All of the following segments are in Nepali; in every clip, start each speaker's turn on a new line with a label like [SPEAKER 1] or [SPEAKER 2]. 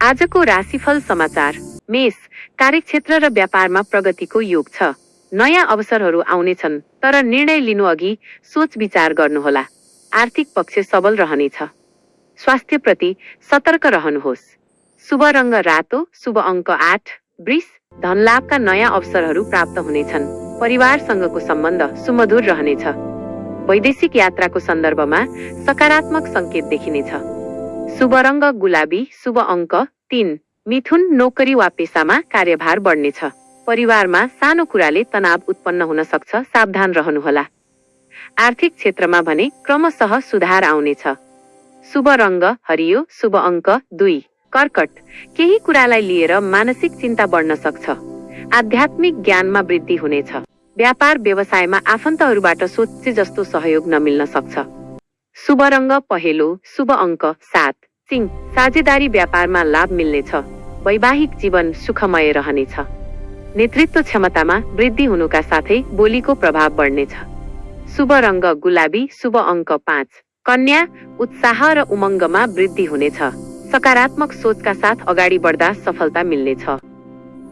[SPEAKER 1] आजको राशिफल समाचार। मेष, कार्यक्षेत्र र व्यापारमा प्रगतिको योग छ। नयाँ अवसरहरू आउनेछन्, तर निर्णय लिनु अघि सोच विचार गर्नुहोला। आर्थिक पक्ष सबल रहनेछ। स्वास्थ्यप्रति सतर्क रहनुहोस्। शुभ रंग रातो, शुभ अंक 8। वृष, धनलाभका नयाँ अवसरहरू प्राप्त हुनेछन्। परिवारसँगको सम्बन्ध सुमधुर रहनेछ। वैदेशिक यात्राको सन्दर्भमा सकारात्मक संकेत देखिनेछ। शुभ रंग गुलाबी, शुभ अंक 3। मिथुन, नोकरी वा पेशामा कार्यभार बढ्नेछ। परिवारमा सानो कुराले तनाव उत्पन्न हुन सक्छ, सावधान रहनुहोला। आर्थिक क्षेत्रमा भने क्रमशः सुधार आउनेछ। शुभ रंग हरियो, शुभ अंक 2। कर्कट, केही कुरालाई लिएर मानसिक चिन्ता बढ्न सक्छ। आध्यात्मिक ज्ञानमा वृद्धि हुनेछ। व्यापार व्यवसायमा आफन्तहरूबाट सोचे जस्तो सहयोग नमिल्न सक्छ। शुभ रंग पहेँलो, शुभ अंक 7। सिंह, साझेदारी व्यापारमा लाभ मिल्नेछ। वैवाहिक जीवन सुखमय रहनेछ। नेतृत्व क्षमतामा वृद्धि हुनुका साथै बोलीको प्रभाव बढ्नेछ। शुभ रंग गुलाबी, शुभ अंक 5। कन्या, उत्साह र उमङ्गमा वृद्धि हुनेछ। सकारात्मक सोचका साथ अगाडि बढ्दा सफलता मिल्नेछ।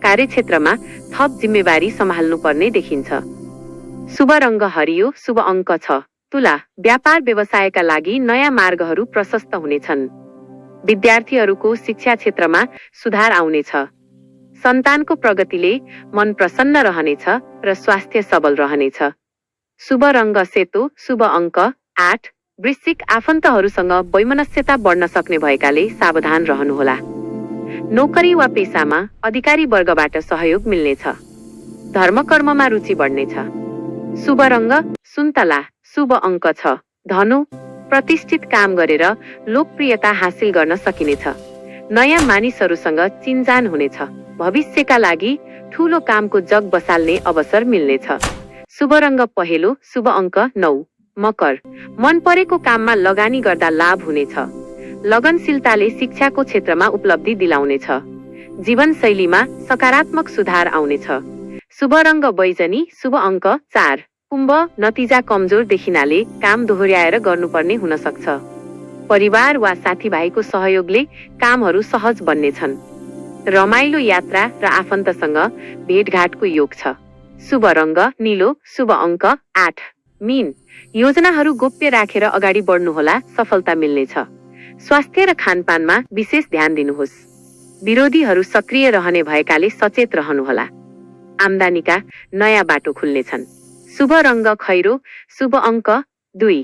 [SPEAKER 1] कार्यक्षेत्रमा थप जिम्मेवारी सम्हाल्नु पर्ने देखिन्छ। शुभ रंग हरियो, शुभ अंक 6। तुला, व्यापार व्यवसायका लागि नयाँ मार्गहरू प्रशस्त हुनेछन्। विद्यार्थीहरूको शिक्षा क्षेत्रमा सुधार आउनेछ। सन्तानको प्रगतिले मन प्रसन्न रहनेछ र स्वास्थ्य सबल रहनेछ। शुभ रंग सेतो, शुभ अंक 8। वृश्चिक, आफन्तहरूसँग वैमनस्यता बढ्न सक्ने भएकाले सावधान रहनुहोला। नोकरी वा पेशामा अधिकारी वर्गबाट सहयोग मिल्नेछ। धर्मकर्ममा रुचि बढ्नेछ। शुभ रंग सुन्तला, शुभ अंक 6। धनु, प्रतिष्ठित काम गरेर लोकप्रियता हासिल गर्न सकिनेछ। नयाँ मानिसहरूसँग चिनजान हुनेछ। भविष्यका लागि ठूलो कामको जग बसाल्ने अवसर मिल्नेछ। शुभ रंग पहेँलो, शुभ अंक 9। मकर, मन परेको काममा लगानी गर्दा लाभ हुनेछ। लगनशीलताले शिक्षाको क्षेत्रमा उपलब्धि दिलाउनेछ। जीवनशैलीमा सकारात्मक सुधार आउनेछ। शुभ रंग बैजनी, शुभ अंक 4। कुम्भ, नतिजा कमजोर देखिनाले काम दोहोर्याएर गर्नुपर्ने हुन सक्छ। परिवार वा साथीभाइको सहयोगले कामहरू सहज बन्नेछन्। रमाइलो यात्रा र आफन्तसँग भेटघाटको योग छ। शुभ रंग नीलो, शुभ अंक 8। मीन, योजनाहरू गोप्य राखेर अगाडि बढ्नुहोला, सफलता मिल्नेछ। स्वास्थ्य र खानपानमा विशेष ध्यान दिनुहोस्। विरोधीहरू सक्रिय रहने भएकाले सचेत रहनुहोला। आम्दानीका नयाँ बाटो खुल्नेछन्। शुभ रंग खैरो, शुभ अंक 2।